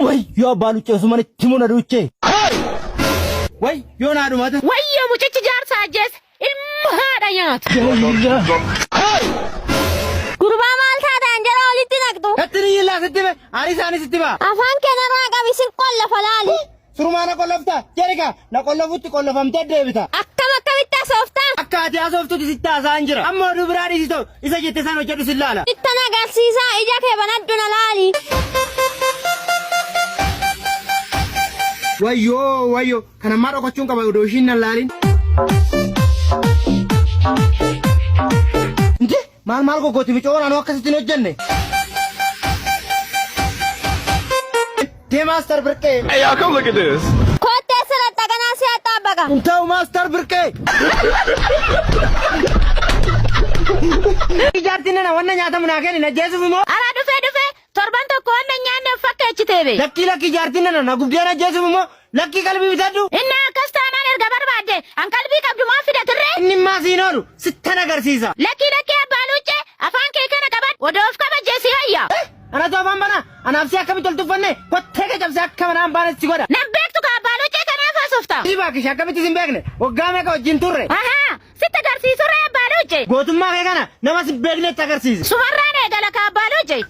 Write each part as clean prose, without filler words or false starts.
Wayyoo abbaa luccee osuma itti muna duuchee. Way yoo naa dhumata. Wayyoo mucichi jaarsa ajjeese ilma haadha nyaatu. Gurbaa maal taataan jara walitti naqxu. Natti ni illaa sitti be ani isaanis sitti ba'a. Afaan kee narraa qabi sin qollafa laali. Surumaa na qollofta jedhi kaa na qollofutti qollofamtee deebita. Akkam akkamitti haasofta? Akka ati haasoftutti sitti haasa'an jira. Amma oduu biraa dhiisi ta'u isa jette san hojjedhu sin laala. Ittan agarsiisaa ija kee banadhu na laali. Wayyoo wayyoo kan ammaa dhokachuun qaba odoo ishiin nan laalin. Inti maal maal goggooti micoon anuu akkasitti hin hojjenne. Dee maastar birqee. Hey, y'all, come look at this. Kottee sirratti kanaa si haxxaabaqa. Hin ta'u maastar birqee. Ijaartiin nana wanna nyaatamu naa kenni na jeesuuf immoo. Alaa dhufee dhufee torban tokko wanna nyaanne of fakkeechitee bee. Lakkii lakkii jaartiin nana na gubdee na jeesuuf immoo lakkii qalbii bitadhu. Inni akkas taanaan erga barbaadde an qalbii qabdu maal fidatirree? Inni immaa siin oolu sittan agarsiisa. Lakkii lakkii abbaa luuccee afaan kee kana qabadhu odoo of kabajjee si hayya. Anatu afaan banaa anaaf si akkamitti ol tuffanne kottee kee cabsee akka manaan baane si godha. Nan beektu ka abbaa luuccee kanaaf haasofta. Si baakishe akkamitti sin beekne waggaa meeqa wajjin turre. Ahaa sitti agarsiisurree abbaa luuccee. Gootummaa kee kana nama si beeknetti agarsiisi. Sumarraan eegala ka abbaa luuccee.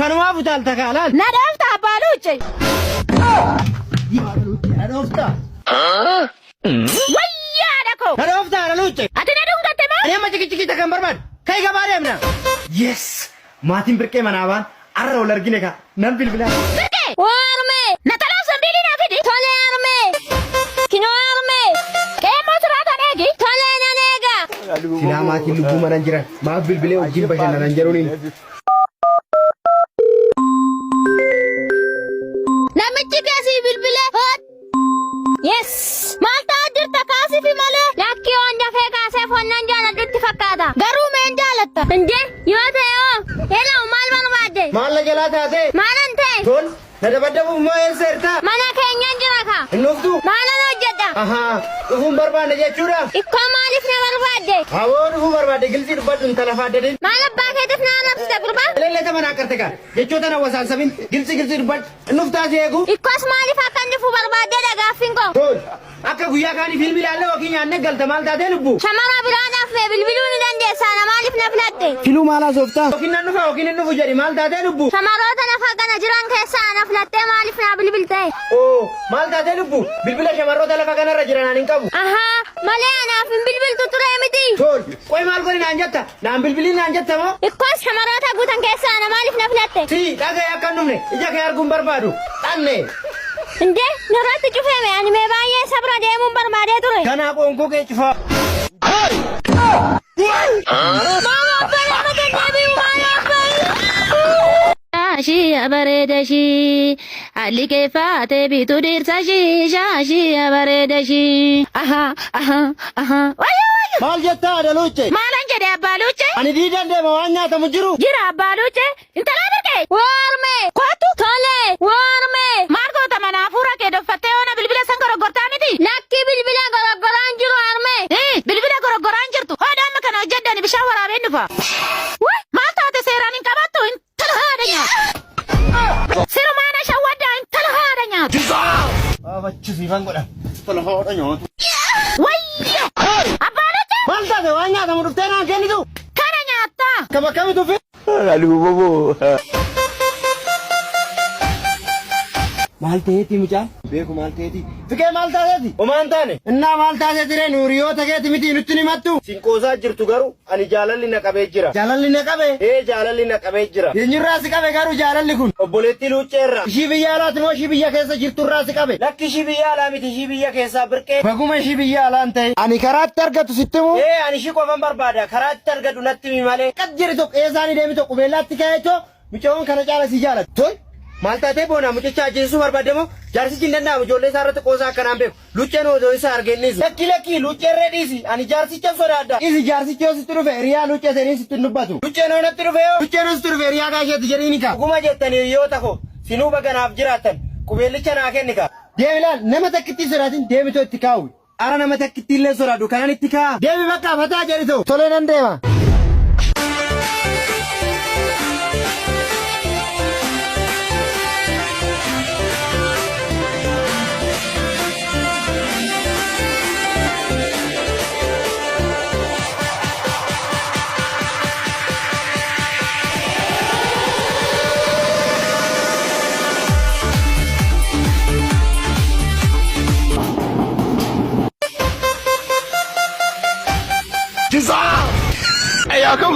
Kanumaaf utaalta kaa laal. Na dhoofta abbaa luuccee. Na dhoofta. Wayyaadha koo. Na dhoofta haadha luucce. Ati na dhungatte moo? Ani amma cikichikicha kan barbaadu. Kai gabaa deemna. Yes! Maatiin birqee manaa baan arra wal argine kaa nan bilbilaa. Birqee! Waa harmee. Na talaaf zambiilii naa fidi. Tole harmee. Kinoo harmee. Qeemmoo siraataan eegi. Tole nan eega. Silaa maatiin lubbuu manan jiran maaf bilbilee wajjin bashannanan jedhuun Namichi keessi bilbilee. Hoot. Yes! Maal ta'aa jirta kaasifi malee? Lakkii waan dafee kaasee foonnan jaaladhutti fakkaata. Garuu meen jaalatta? Indee yoo ta'e hoo? Hello maal barbaadde? Maal na jalaa taatee? Maalan ta'e? Tol na dabaddabuuf moo eessa jirta? Mana keenyan jira ka. Hin dhuftu? Maalan hojjedha? Ahaa dhufuun barbaanne jechuudha. Ikkoo maaliif na barbaadde? Aboo dhufuu barbaadde gilxii dubbadhu intala faaddadin. Maal abbaa keetiif na arrabsita gurbaa? Elellee mana akkarte kaa jechoota na wasaansabin gilxii gilxii dubbadhu. Hin dhuftaa si eegu. Ikkoos maaliif akka inni dhufu barbaaddeedha gaaffiin koo. Tol akka guyyaa kaanii fiilmii ilaalle yookiin nyaannee galta maal taatee lubbu? Shamara biraadhaaf mee bilbiluu ni dandeessaa na maaliif na filatte? Filuu maal haasoftaa? Yookiin nan dhufa yookiin hin dhufu jedhi maal taatee lubbu? Shamaroota lafa kana jiran keessaa na filattee maaliif naa bilbilte? Oo maal taatee lubbu? Bilbila shamarroota lafa kanarra jiran ani hin qabu. Ahaa malee anaaf hin bilbiltu ture miti. Tol qoy maal godhi naan jetta? Naan bilbilin naan jetta moo? Ikkoos shamaroota guutan keessaa ana maaliif na filatte? Si dhagaye akka hin dhufne ija kee arguun barbaadu. Dhanne. Indee nurratti cufeeme ani mee baay'ee sabra deemuun barbaadee ture. Ganaa qoonqoo kee cufaa. Maama abbaa nama deddeebi'u maala abbaa. Shaashii bareeda ishii haalli kee faatee bitu dhirsa ishii shaashii bareeda ishii. Ahaa ahaa ahaa. Wayyoo wayyoo. Maal jettaa haadha luucce? Maalan jedhe abbaa luucce? Ani diidan deema waan nyaatamu jiru. Jira abbaa luucce. Intalaa birqee. Waarme. Kottu. Tole. Waarme. Maal goota mana hafuura kee doffattee yoona bilbila san goroggortaa miti? Lakki bilbila goroggoraan jiru harme. Bilbila goroggoraan jirtu. Hoodha amma kana hojjedhani bishaan waraabeen dhufa. Maal taate seeraan hin qabattu intala haadha nyaatu. Sirumaana shawwaddaa intala haadha nyaatu. Afachu siifan godha. Tola haadha nyaatu. Wayyo! Abbaa luucce Maal taate waan nyaatamu dhuftee naan kennitu? kana nyaattaa. Akkam akkamitu fi? Maal ta'eeti mucaan? Beeku maal ta'eeti? Fiqee maal taateeti? Homaan taane. Innaa maal taateeti ree nuuriyoota keeti miti nutti ni himattu? Sinqoosaa jirtu garuu ani jaalalli na qabee jira. Jaalalli na qabe? Ee jaalalli na qabee jira. Eenyurraa si qabe garuu jaalalli kun? Obboleettii Luucceerraa. Ishii biyya alaati moo ishii biyya keessa jirturraa si qabe? Lakki ishii biyya alaa miti ishii biyya keessaa birqee. Baguma ishii biyya alaan ta'e. Ani karaatti argatu sitti himu? Ee ani ishii qofan barbaada karaatti argadhu natti himi malee. Qad jedhi tokko eessaanii deemi tokko qubeellaatti ka'eetoo mucayoon kana caala si jaalatti. Tol maal taatee boonaa mucicha ajjeesisuu barbaadde moo jaarsichi hin danda'amu ijoollee isaa irratti qoosaa akkanaan beeku. Lucceen odoo isa argee hin dhiisu. Lakki lakki lucceerree dhiisi ani jaarsicha sodaadha. Dhiisi jaarsichi yoo sitti dhufe hiriyaa luccee jedhiin sitti hin dubbatu. Lucceen yoo natti dhufe yoo lucceen yoo sitti dhufe hiriyaa gaasheeti jedhiini kaa. Dhuguma jettani hiriyoota koo sinuu baga naaf jiraattan qubeellicha naa kenni kaa. Deemi laal nama takkittii sodaatin deemitoo itti kaa'u. Ara nama takkittii illee sodaadhu kanan itti kaa'a. Deemi bakka fataa jedhi too. Tolee nan deema.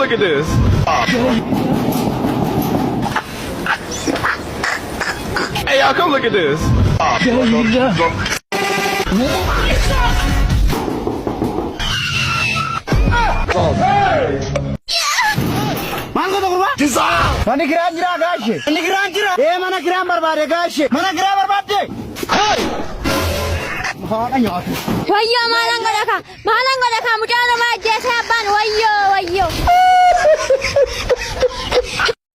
look at this. Hey, y'all, come look at this. Maal goota gurbaa? Manni kiraan jira gaashe. Manni kiraan jira. Ee mana kiraan barbaade gaashe. Mana kiraa barbaadde. Haadha nyaatu. Wayyoo maalan godha kaa maalan godha kaa mucaa namaa ajjeesee abbaan wayyoo wayyoo.